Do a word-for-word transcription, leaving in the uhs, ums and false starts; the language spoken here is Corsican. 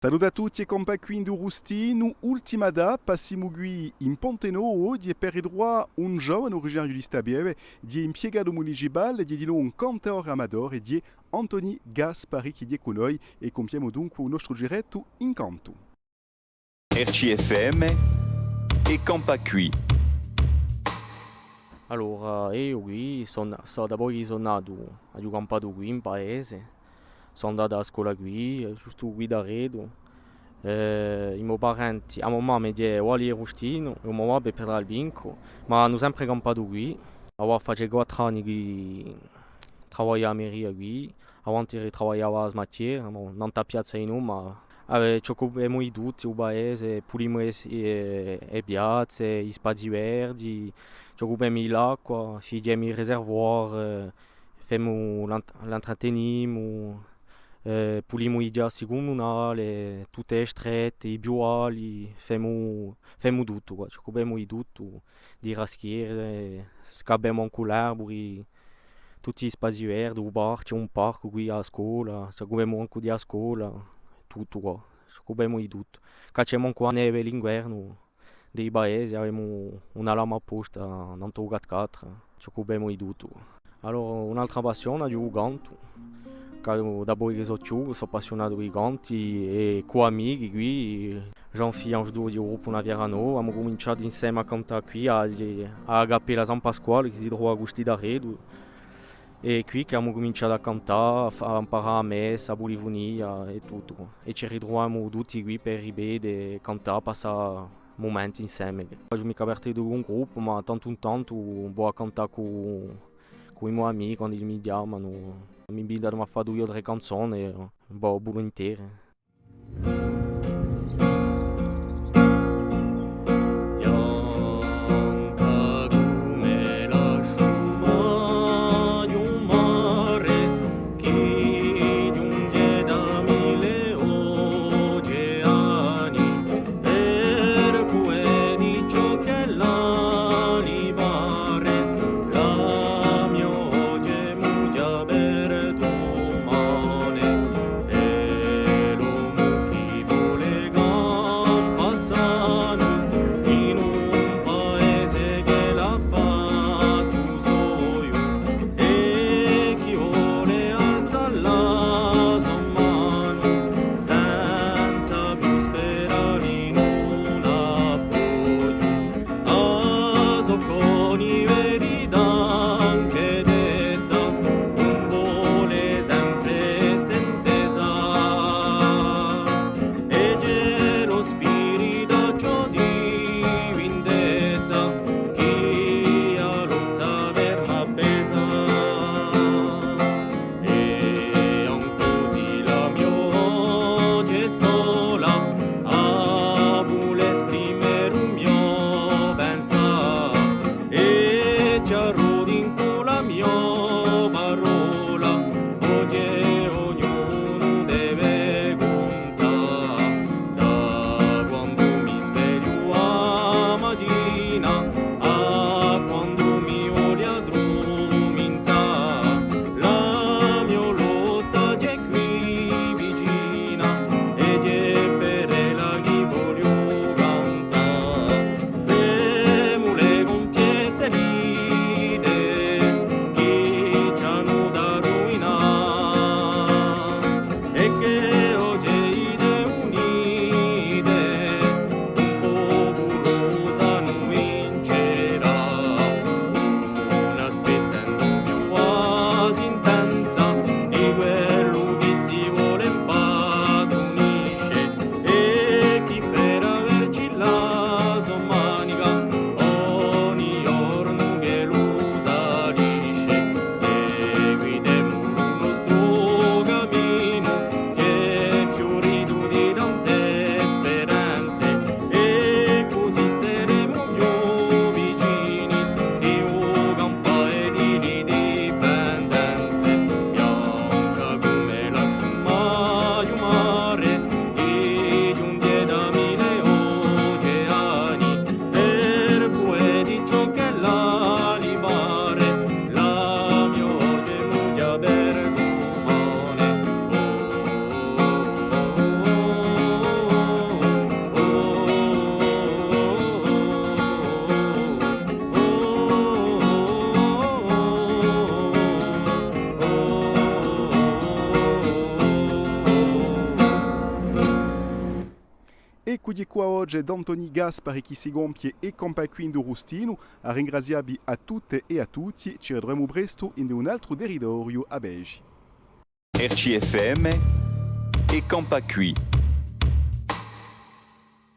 Salute à tutti è campà quì in u Rustinu, ultima tappa, simu quì in Ponte Novu oghje per ritruvà un ghjovanu uriginariu di sta pieve, di impiegatu municipale, di, di novu un cantadore amatore, di Anthony Gaspari chì hè cù noi è cumpiemu dunque u nostru girettu in cantu. R C F M è campà quì. Allora, eiu quì sò, sò, da pocu chì sò natu, aghju campatu quì in paese, sò andatu à a scola quì, eh, ghjustu quì daretu. Eh, i mo parenti, a mo mamma hè di Oali Rustinu è u mo babbu hè Petralbincu, ma anu sempre campatu quì. Avà face quattru anni chì travagliu à a meria quì, avanti travagliava à a smattiera, nò, nant'à a piazza di Numa. Eh, ci occupemu di tuttu, u paese, pulimu e, e, e piazze, i spazii verdi, ci occupemu di l'acqua, fighjemu i reservoir, eh, femu l'ent-, l'intratenimu, eh, pulimu i chjassi cumunali, tutte e strette, i viali, femu, femu tuttu, quà. Ci occupemu di tuttu, di raschiere, scabbemu ancu l'arburi, tutti i spazii verdi, u parcu, un parcu quì à a scola, ci occupemu ancu di a scola, tuttu quà. Ci occupemu di tuttu. Cacciemu ancu a neve l'inguernu. Di i paesi, avemu una lama apposta, nantu à u quattru quattru, ci occupemu di tuttu. Allora, un'altra passione hè u cantu, chì da pocu chì sò chjucu, sò appassiunatu di canti è cù amichi quì, Jean-Philippe Ange di u gruppu Una Fiera Nova, emu cuminciatu inseme à cantà quì à, à a cappella San Pasquale, chì si trova custì daretu, è quì chì emu cuminciatu à cantà, à fa-, à amparà a messa, a pulifunia è tuttu. È ci ritruvemu tutti quì per ripete, cantà, passà mumenti inseme. Facciu micca parte d'un gruppu, ma tantu in tantu vò à cantà cù, cù i mo amichi, quandu mi chjamanu, m'invitanu à fà duie o trè canzone, vò vulinteri. Eccu, hè quì oghje d'Antoni Gaspari chì si compie È campà quì in u Rustinu. À ringrazià vi à tutte è à tutti, ci ritruvemu prestu in un altru territoriu. À vedeci. R C F M, È campà quì.